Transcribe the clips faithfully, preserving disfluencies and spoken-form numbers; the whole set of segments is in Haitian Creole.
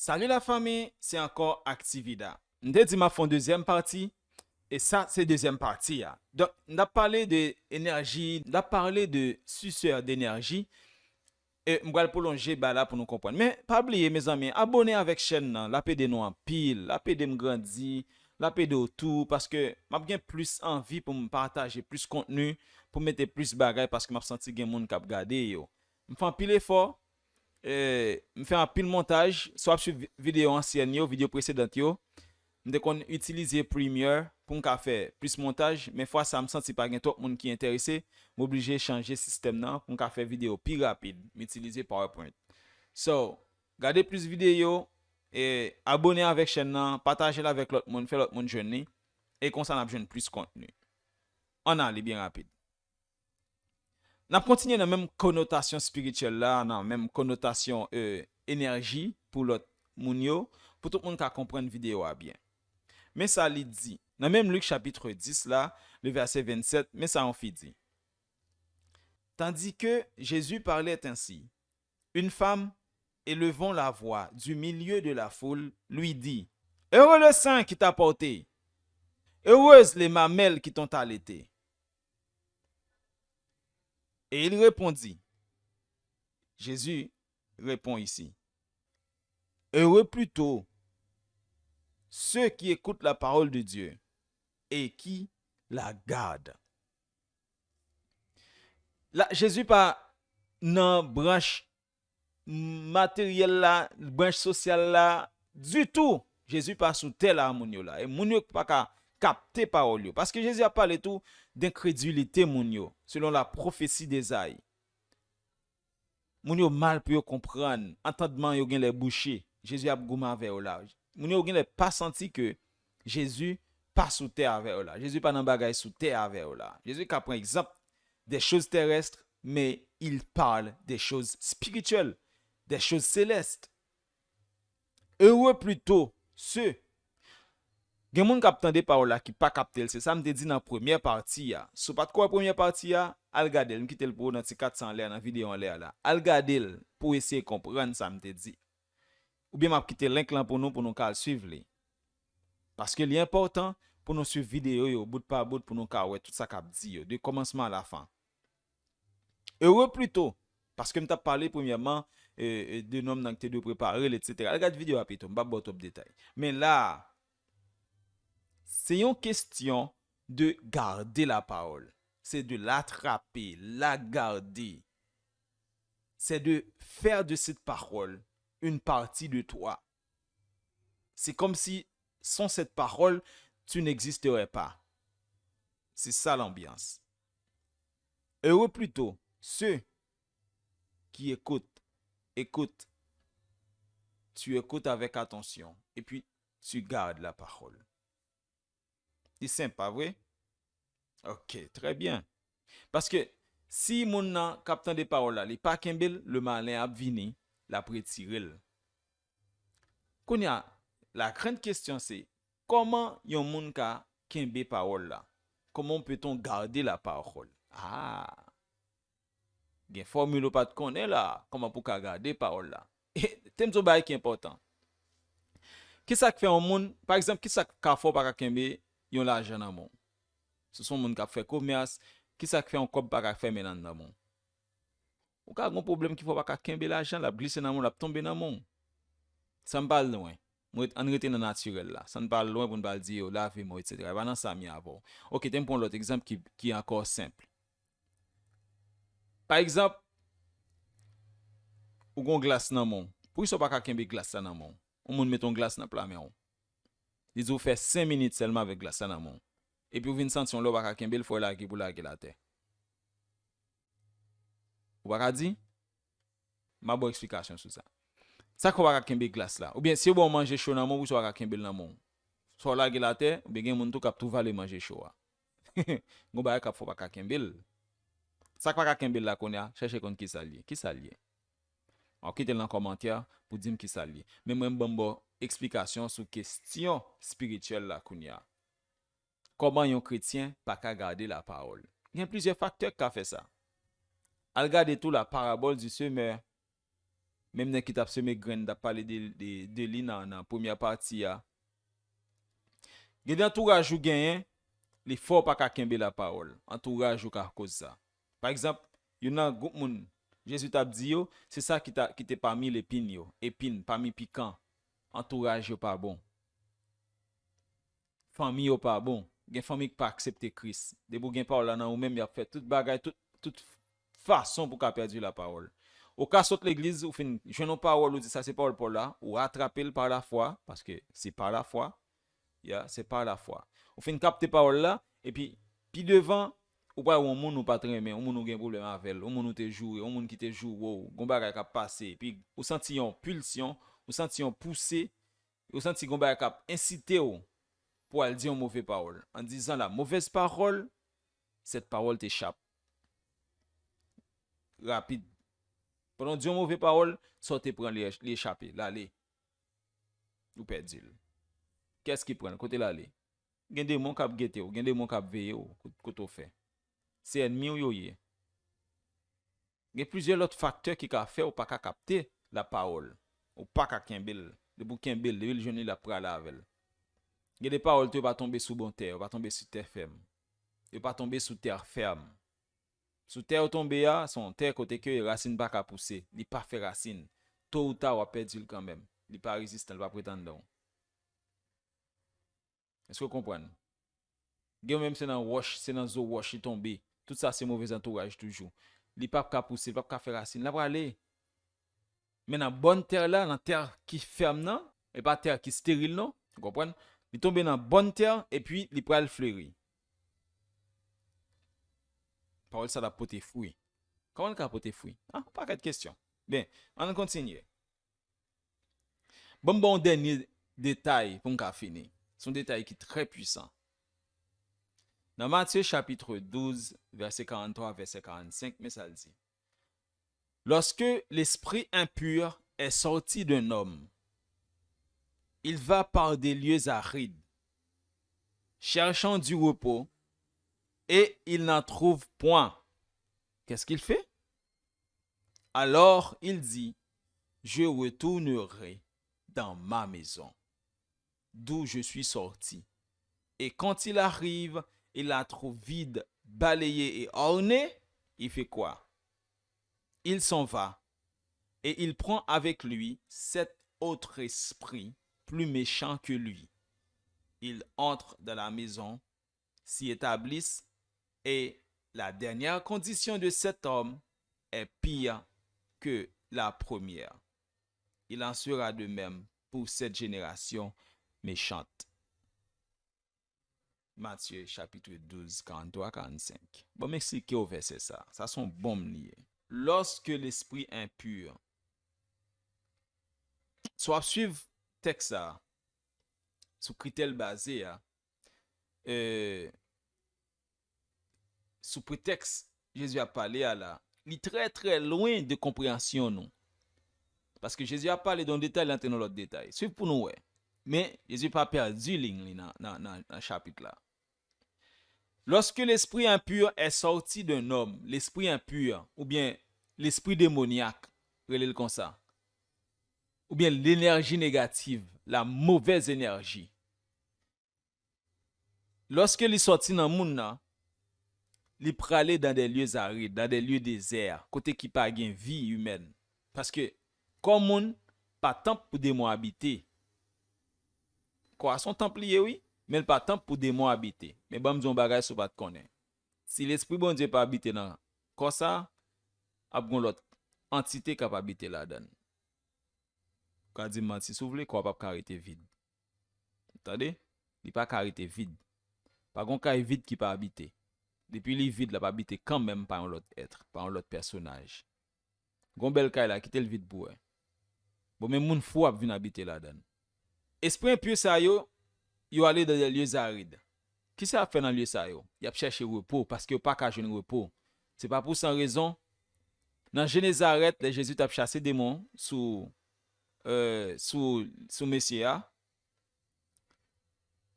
Salut la famille, c'est encore Activida. M te di m ap fè yon dezyèm pati, e sa se dezyèm pati a. Donk, n ap pale de enèji, n ap pale de suceur d'énergie, e m pral pwolonje bagay la pou nou konprann. Men, pa bliye, mezanmi, abone avèk chèn nan, l ap ede nou anpil, l ap ede m grandi, l ap ede w tou, paske m ap gen plis anvi pou m pataje plis kontni, pou m mete plis bagay, paske m ap santi gen moun k ap gade yo. M fè anpil efò, e, m fè anpil montaj. Si w ap swiv vi-, videyo ansyèn yo, videyo presedan yo, m te konn itilize Premiere pou m ka fè plis montaj, men fwa sa a, m santi pa gen twòp moun ki enterese, m oblije chanje sistèm nan pou m ka fè videyo pi rapid, m itilize PowerPoint. So, gade plis videyo, e, abone avèk chèn nan, pataje l avèk lòt moun, fè lòt moun jwenn li, e konsa n ap jwenn plis kontni. Ann ale byen rapid. N ap kontinye nan menm konotasyon espirityèl la, nan menm konotasyon, e, enèji pou lòt moun yo, pou tout moun ka konprann videyo a byen. Men sa li di, nan menm Lik chapit dis la, le vèsè vennsèt, men sa yon fi di. Tandis que Jésus parlait ainsi, une femme, élevant la voix du milieu de la foule, lui dit, Heureux le sein qui t'a porté, heureuses les mamelles qui t'ont allaité. Et il répondit, Jésus répond ici, Heureux plutôt ceux qui écoutent la parole de Dieu et qui la gardent. La, Jezi pa nan branch materyèl la, branch sosyal la, ditou. Jezi pa sou tè la moun yo la. E moun yo pa ka kapte pawòl yo. Paske Jezi ap pale tou de enkredilite moun yo, selon la prophétie d'Ésaïe. Moun yo mal pou yo konprann, antandman yo genlè bouche. Jezi ap goumen avè yo la. Moun yo genlè pa santi ke Jezi pa sou tè avè yo la. Jezi pa nan bagay sou tè avè yo la. Jezi ka pran egzanp des choses terrestres, mais il parle des choses spirituelles, des choses célestes. Heureux plutôt ceux. Gen moun k ap tande pawòl la ki pa kapte l. Se sa m te di nan premyè pati a. Si w pa t ko wè premyè pati a, al gade l. M kite l pou ou nan ti kat san anlè a, nan videyo anlè a la. Al gade l pou w eseye konprann sa m te di. Oubyen m ap kite link lan pou nou, pou nou ka al swiv li. Paske li enpòtan pou nou swiv videyo yo bout pa bout pou nou ka wè tout sa k ap di yo, de kòmansman a la fen. Heureux plutôt, paske m t ap pale premyèman, e, e, de nonm nan ki te dwe prepare l, etsetera. Al gad videyo a pito, m p ap ba w twòp detay. Men la a, se yon kesyon de garder la parole. C'est de l'attraper, la garder. C'est de faire de cette parole une partie de toi. C'est comme si sans cette parole, tu n'existerais pas. C'est ça l'ambiance. Heureux plutôt ceux qui écoutent, écoute, tu écoutes avec attention, et puis tu gardes la parole. Li senp, pa vre? Ok, trè byen. Paske si moun nan k ap tande pawòl la, li pa kenbe l, le malen ap vini, l ap retire l. Kounye a, la grande question se, kòman yon moun ka kenbe pawòl la? Comment peut-on garder la parole? Ah! Gen fòmil ou pa t konnen la, kòman pou w ka gade pawòl la. Te m di w bagay ki enpòtan. Kisa k fè yon moun, pa egzanp, kisa k ka fè w pa ka kenbe yon lajan nan men w? Si w se yon moun k ap fè komès, kisa k fè yon kòb pa ka fèmen nan, nan men w? Ou ka gen yon pwoblèm ki fè w pa ka kenbe lajan, l ap glise nan men w, l ap tonbe nan men w. San m pa al lwen. Mwen, ann rete nan natirèl la. San n pa al lwen pou n pa al di yo, lave men w, etsetera. E pa nan sa m ye avè w. Ok, te m pran lòt egzanp ki, ki ankò senp. Pa egzanp, ou gen yon glas nan men w. Poukisa w pa ka kenbe glas la nan men w? Yon moun mete yon glas nan pla men w. Li di w fè senk minit sèlman avèk glas la nan men w. Epi w vin santi yon lè w pa ka kenbe l, fò w lage pou w lage l atè. Ou pa ka di? M a ba w eksplikasyon sou sa. Sa k fè w pa ka kenbe glas la? Oubyen si yo ba w manje cho nan men w, poukisa w pa ka kenbe l nan men w? Swa w lage l atè, oubyen gen moun tou k ap tou vale manje cho a. Gon bagay k ap fè w pa ka kenbe l. Sa k pa ka kenbe l la kounye a, chèche konn kisa l ye. Kisa l ye? W ap kite l nan kòmantè pou di m kisa l ye. Men mwen, m ban m ba w eksplikasyon sou kesyon espirityèl la kounye a. Kòman yon kretyen pa ka gade lapawòl? Gen plizyè faktè k ka fè sa. Al gade tou la parabole du semeur. menm nèg ki t ap seme grenn, t ap pale de, de, de li nan, nan premyè pati a. Gen de antouraj ou genyen, li fè w pa ka kenbe lapawòl. Antouraj ou ka koz sa. Pa egzanp, youn nan gwoup moun Jezi t ap di yo, se sa ki, ta, ki te pami lepin yo, epin, pami pikan. Antouraj yo pa bon. Fanmi yo pa bon. Gen fanmi ki pa aksepte Kris. Depi w gen pawòl la nan ou menm, y ap fè tout bagay, tout, tout fason pou w ka pèdi lapawòl. Ou ka sot legliz, ou fin jwenn yon pawòl, ou di sa se pawòl Pòl la, ou atrape l pa lafwa, paske se pa lafwa. Ya, se pa lafwa. Ou fin kapte pawòl la, epi pi devan, ou pral wè yon moun ou pa t renmen, yon moun ou gen pwoblèm avè l, yon moun ou te joure, yon moun ki te joure w, gon bagay k ap pase, epi ou santi yon pilsyon, ou santi yon pouse, ou santi gon bagay k ap ensite w pou al di yon move pawòl. An dizan la mauvaise parole, cette parole t'échappe. Rapid. Pandan w di yon move pawòl, sa w te pran li, li echape, l ale. Ou pèdi l. Kiyès ki pran l? Kote l ale? Gen demon k ap gete w, gen demon k ap veye w, kot, kote w fè. Se ènmi w yo ye. Gen plizyè lòt faktè ki ka fè w pa ka kapte lapawòl. Ou pa ka kenbe l. Depi w kenbe l, depi l jwenn li, l ap prale avè l. Gen de pawòl tou, yo pa tonbe sou bon tè, yo pa tonbe sou tè fèm. Yo pa tonbe sou tè fèm. Sou tè yo tonbe a, se yon tè kote ke rasin pa ka pouse. Li pa fè rasin. To ou ta, w ap pèdi l kanmenm. Li pa rezistan, li p ap ret anndan w. Èske w konprann? Gen menm se nan wòch, se nan zo wòch li tonbe. Tout sa se movez antouraj toujou. Li p ap ka pouse, li p ap ka fè rasin, l ap rale. Men nan bòn tè la, nan tè ki fèm nan, e pa tè ki steril non, ou konprann? Li tonbe nan bòn tè, epi li pral fleri. Pawòl sa l ap pote fwi. Kòman l ka pote fwi? Ah, yon pakèt kesyon. Ben, ann kontinye. Bon, bon, dènye detay pou m ka fini. Se yon detay ki trè pwisan. Nan Matye chapit douz, vèsè karannntwa, vèsè karannsenk, men sa l di. Lorsque l'esprit impur est sorti d'un homme, il va par des lieux arides, cherchant du repos, et il n'en trouve point. Qu'est-ce qu'il fait? Alors il dit, je retournerai dans ma maison, d'où je suis sorti. Et quand il arrive, il la trouve vide, balayée et ornée. Il fait quoi? Il s'en va, et il prend avec lui sept autres esprits plus méchants que lui. Ils entrent dans la maison, s'y établissent, et la dernière condition de cet homme est pire que la première. Il en sera de même pour cette génération méchante. Matye chapit douz, karannntwa, karannsenk. Bon, m eksplike w vèsè sa. Sa se yon bonm li ye. Lorsque l'esprit impur. Si w ap swiv tèks sa, sou kritè l baze a, euh, sou pretèks Jezi ap pale a la, li trè, trè lwen de konpreyansyon nou. Paske Jezi ap pale de yon detay, li antre nan lòt detay. Swiv pou nou wè. Men, Jezi pa pèdi liy li nan, nan, nan, nan chapit la. Lorsque l'esprit impur est sorti d'un homme, l'esprit impur, oubyen lespri demonyak, rele l konsa, oubyen lenèji negativ, la mauvaise énergie, lòske li sòti nan moun nan, li prale dans des lieux arides, dans des lieux déserts, kote ki pa gen vi imèn. Paske kò moun pa tanp pou demon abite. Kò a se yon tanp li ye, wi, men l pa tanp pou demon abite. Men ban m di w yon bagay si w pa t konnen. Si Lespri Bondye pa abite nan kò sa a, ap gen yon lòt antite k ap abite ladan l. Ou ka di m manti si w vle, kò a p ap ka rete vid. Tande? Li pa ka rete vid. Pa gon kay vid ki pa abite. Depi li vid, l ap abite kanmenm pa yon lòt èt, pa yon lòt pèsonaj. Gon bèl kay la, kite l vid pou wè. Bon, men moun fou ap vin abite ladan l. Espri enpi sa yo, yo ale dans des lieux arides. Kisa y ap fè nan lye sa yo? Y ap chèche repo, paske yo pa ka jwenn repo. Se pa pou san rezon, nan Jenezarèt, lè Jezi t ap chase demon sou, euh, sou, sou mesye a,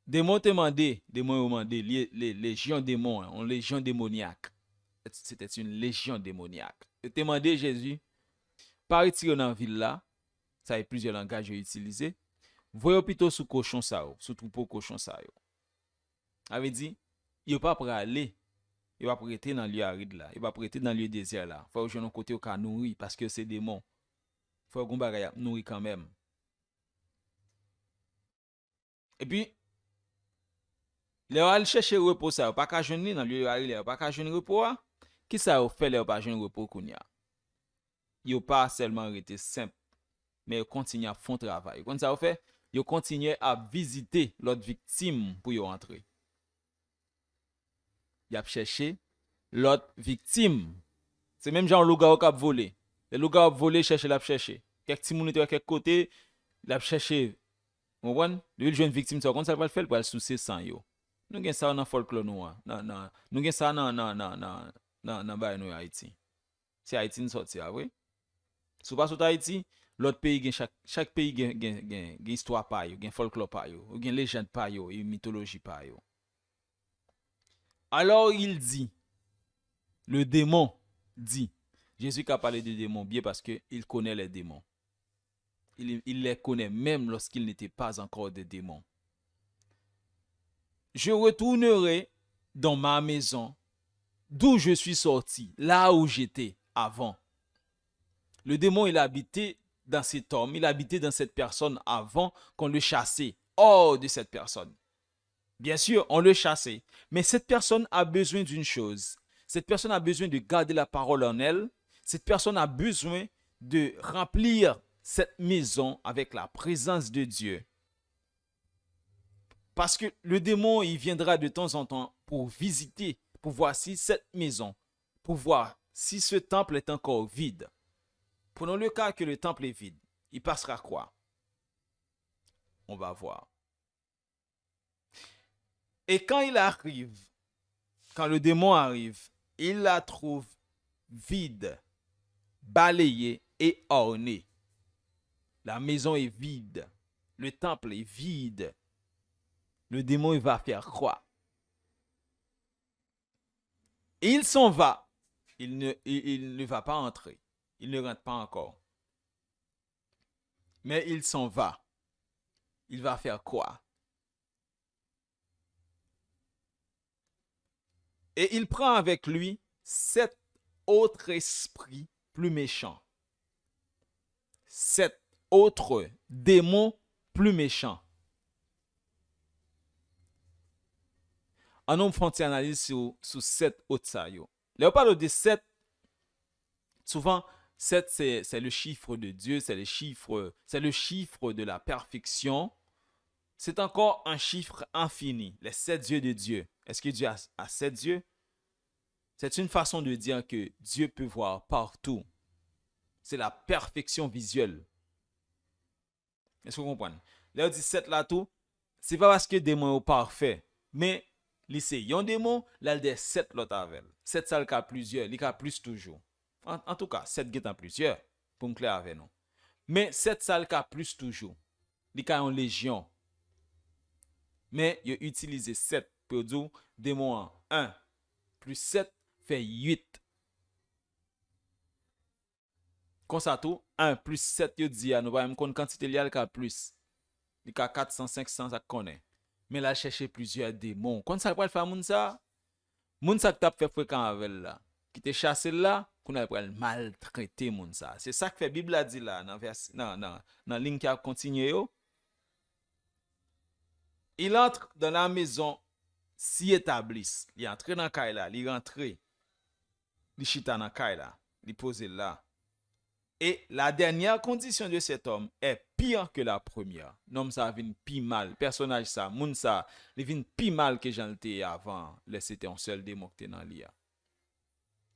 demon te mande, demon yo mande, lye, le, lejyon demon, yon lejyon demonyak. C'était une légion démoniaque. Yo te mande Jezi, pa retire yo nan vil la, sa e plizyè langaj yo itilize, voye yo pito sou kochon sa yo, sou twoupo kochon sa yo. Sa vle di, yo pa prale, yo p ap rete nan lye arid la, yo p ap rete nan lye dezè la. Fò yo jwenn yon kote yo ka nouri, paske yo se demon. Fò yo gon bagay y ap nouri kanmenm. Epi, lè yo al chèche repo sa, yo pa ka jwenn li nan lye yo arid la, yo pa ka jwenn repo a. Kisa yo fè lè yo pa jwenn repo kounye a? Yo pa sèlman rete senp, men yo kontinye ap fè yon travay. Ou konn sa yo fè? Yo kontinye ap vizite lòt viktim pou yo antre. Y ap chèche lòt viktim. Se menm jan yon lougawou k ap vole. Lè lougawou ap vole, chèche l ap chèche. Kèk timoun li te wè kèk kote, l ap chèche. Ou konprann? Depi l jwenn viktim sa, ou konn sa l pral fè? L pral souse san yo. Nou gen sa nan fòlklò nou an. Nan, nan, nou gen sa nan, nan, nan, nan, nan, nan bagay nou yo Ayiti. Se Ayiti n sòti a, vre. Si w pa sot Ayiti, lòt peyi gen chak, chak peyi gen, gen, gen, gen istwa pa yo, gen fòlklò pa yo, gen lejand pa yo, e mitoloji pa yo. Alors il dit, le démon dit. Jésus ka pale de demon byen paske il connaît les démons. Il, il les connaît même lorsqu'ils n'étaient pas encore des démons. Je retournerai dans ma maison d'où je suis sorti, là où j'étais avant. Le démon, il habitait dans cet homme, il habitait dans cette personne avant qu'on le chassait hors de cette personne. Bien sûr, on le chassait. Mais cette personne a besoin d'une chose. Cette personne a besoin de garder la parole en elle. Cette personne a besoin de remplir cette maison avec la présence de Dieu. Parce que le démon, il viendra de temps en temps pour visiter, pour voir si cette maison, pour voir si ce temple est encore vide. Prenons le cas que le temple est vide. Il passera quoi? On va voir. Et quand il arrive, quand le démon arrive, il la trouve vide, balayée et ornée. La maison est vide, le temple est vide. Le démon, il va faire quoi? Il s'en va. Il ne, il, il ne va pas entrer. Il ne rentre pas encore. Mais il s'en va. Il va faire quoi? Et il prend avec lui sept autres esprits plus méchants. Sept autres démons plus méchants. Ann nou fè yon ti analiz sou, sou sèt òt sa yo. Lè yo pale de sèt, souvent, sèt, c'est, c'est le chiffre de Dieu, c'est le chiffre, c'est le chiffre de la perfection. C'est encore un chiffre infini, les sept yeux de Dieu. Est-ce que Dieu a, a sept yeux? C'est une façon de dire que Dieu peut voir partout. C'est la perfection visuelle. Èske w konprann? Lè yo di sèt la tou, se pa paske demon yo pafè, men li se yon demon, l al dèyè sèt lòt avè l. Sèt sa l ka plizyè, li ka plis toujou. An, antouka, sèt gentan plizyè, pou m klè avè nou. Men sèt sa l ka plis toujou. Li ka yon lejyon. Men yo itilize sèt pou yo di w demon an, en plis sèt fè uit. Konsa tou, en plis sèt yo di a, nou pa menm konn kantite li a, li ka plis. Li ka kat san, senk san, sa k konnen. Men l al chèche plizyè demon. Konn sa l pral fè a moun sa a? Moun sa k t ap fè frekan avè l la, ki te chase l la, kounye a l pral maltrete moun sa a. Se sa k fè Bib la di la, nan vèsè, nan, nan, nan liy k ap kontinye yo, Il entre dans la maison, s'y établisse. Li antre nan kay la, li rantre. Li chita nan kay la, li poze l la. Et la dernière condition de cet homme est pire que la première. Nonm sa a vin pi mal. Pèsonaj sa, moun sa, li vin pi mal ke jan l te ye avan, lè se te yon sèl demon ki te nan li a.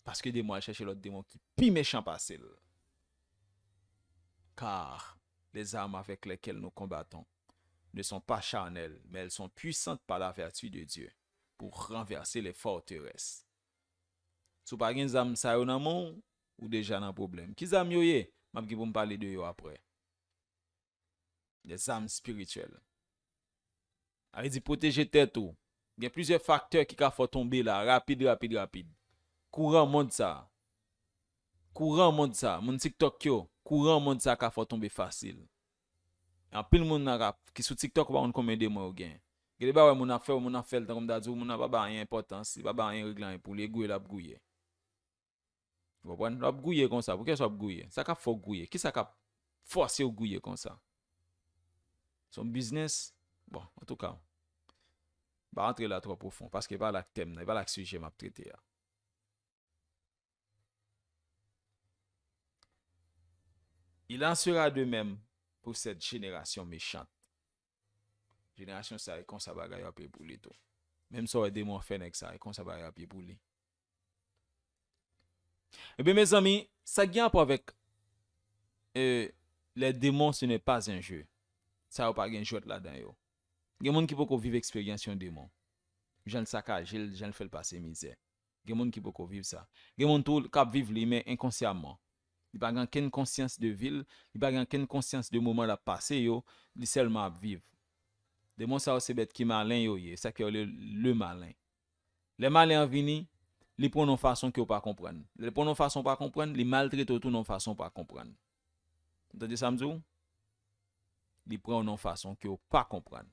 Paske demon al chèche lòt demon ki pi mechan pase l. Car les armes avec lesquelles nous combattons ne sont pas charnelles, mais elles sont puissantes par la vertu de Dieu pour renverser les forteresses. Si w pa gen zam sa yo nan men w, ou deja nan pwoblèm. Ki zam yo ye? M ap gen pou m pale de yo aprè. Des armes spirituelles. Sa vle di pwoteje tèt ou. Gen plizyè faktè ki ka fè w tonbe la, rapid, rapid, rapid. Kouran mond sa. Kouran mond sa. Moun TikTok yo. kouran mond sa ka fè w tonbe fasil. Anpil moun nan rap ki sou TikTok ou pa konn konbyen demon yo gen. Gen de bagay moun ap fè, moun ap fè l tankou m ta di w, moun nan pa bay anyen enpòtans, li pa bay anyen regle anyen pou li, e gouye l ap gouye. Ou konprann? Lè w ap gouye konsa, poukisa w ap gouye? Sa k ap fè w gouye? Kisa k ap fòse w gouye konsa? Se yon biznis? Bon, antouka, m pa rantre la twò pwofon, paske e pa la k tèm nan, e pa la k sijè m ap trete a. Il en sera de même pour cette génération méchante. Jenerasyon sa, e konsa bagay yo ap ye pou li tou. Menm sa w wè demon fè nèg sa, e konsa bagay yo ap ye pou li. Ebyen, mezanmi, sa gen rapò avèk, euh, les démons, ce n'est pas un jeu. Sa yo pa gen jwèt ladan yo. Gen moun ki poko viv eksperyans yon demon. Jan l sakaje l, jan l fè l pase mizè. Gen moun ki poko viv sa. Gen moun tou k ap viv li, men enkonsyaman. Li pa gen ankenn konsyans de vi l, li pa gen ankenn konsyans de moman l ap pase yo, li sèlman ap viv. Demon sa yo se bèt ki malen yo ye, sa ki rele le malen. Lè malen an vini, li pran w nan yon fason ke w pa konprann. Lè l pran w nan yon fason w pa konprann, li maltrete w tou nan yon fason w pa konprann. Ou tande sa m di w? Li pran w nan yon fason ke w pa konprann.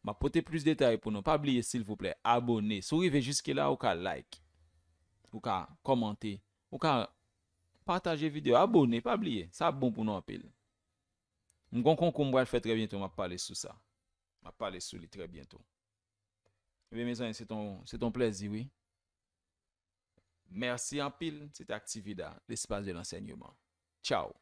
M ap pote plis detay pou nou. Pa bliye, silvouplè, abòne. Si w rive jiske la, ou ka like. Ou ka kòmante. Ou ka pataje videyo. Abòne, pa bliye. Sa ap bon pou nou anpil. M gon konkou m pral fè trè byento, m ap pale sou sa. M ap pale sou li trè byento. Ebyen, mezanmi, se ton, se ton plèzi, wi. Mèsi anpil. Se te Activida, l'espace de l'enseignement. Tchao.